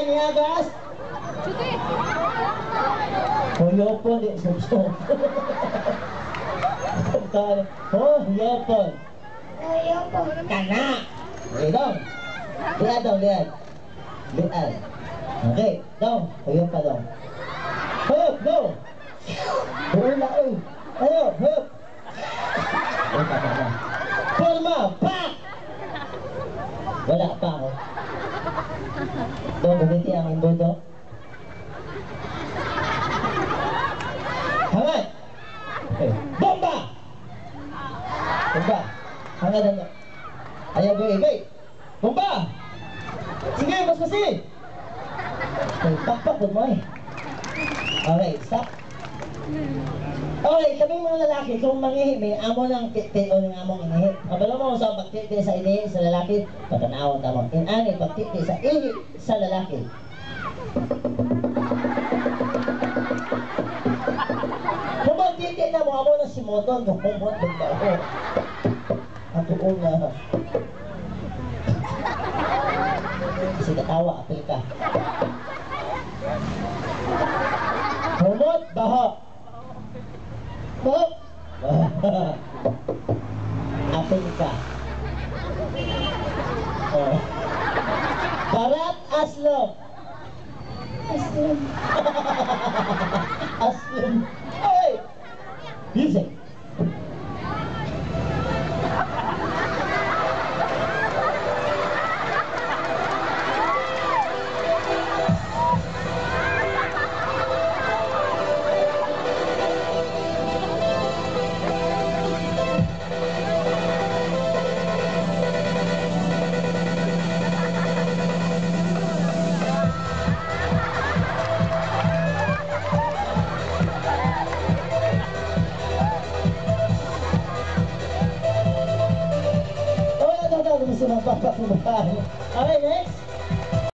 niagas. Sige. Huyopon di subsob. Oh, huyopon. Huyopon. Kana. Okay, dong. Liad dong, liad. Liad. Okay, dong. Huyop pa dong. Huyop, go! Wala, oy. Ayo, huyop. Ay, tama na. Forma, pak! Wala pa ako. Dong, gamitin ang imbudo. Hangat! Okay. Bomba! Bomba! Hangat na. Ayaw, go, eh, bomba! Sige, mas kasi! Okay, pakpak, good mo eh. Okay, stop. Okay, kami mga lalaki, kung mangihi, may amo ng titi o ng among inihi. Kabalo mo sa pagtiti sa inihi sa lalaki, patanawon tamo. Inani, pagtiti sa ihi sa lalaki. Kung magtiti na mo, amo ng simoton, kung humot, bigla. Ako una. Kasi katawa, apil ka. Humot, baho. Baho. Apil ka. Oh. Barat, aslom. Aslom. Aslom. Oy! Music. Okay, next.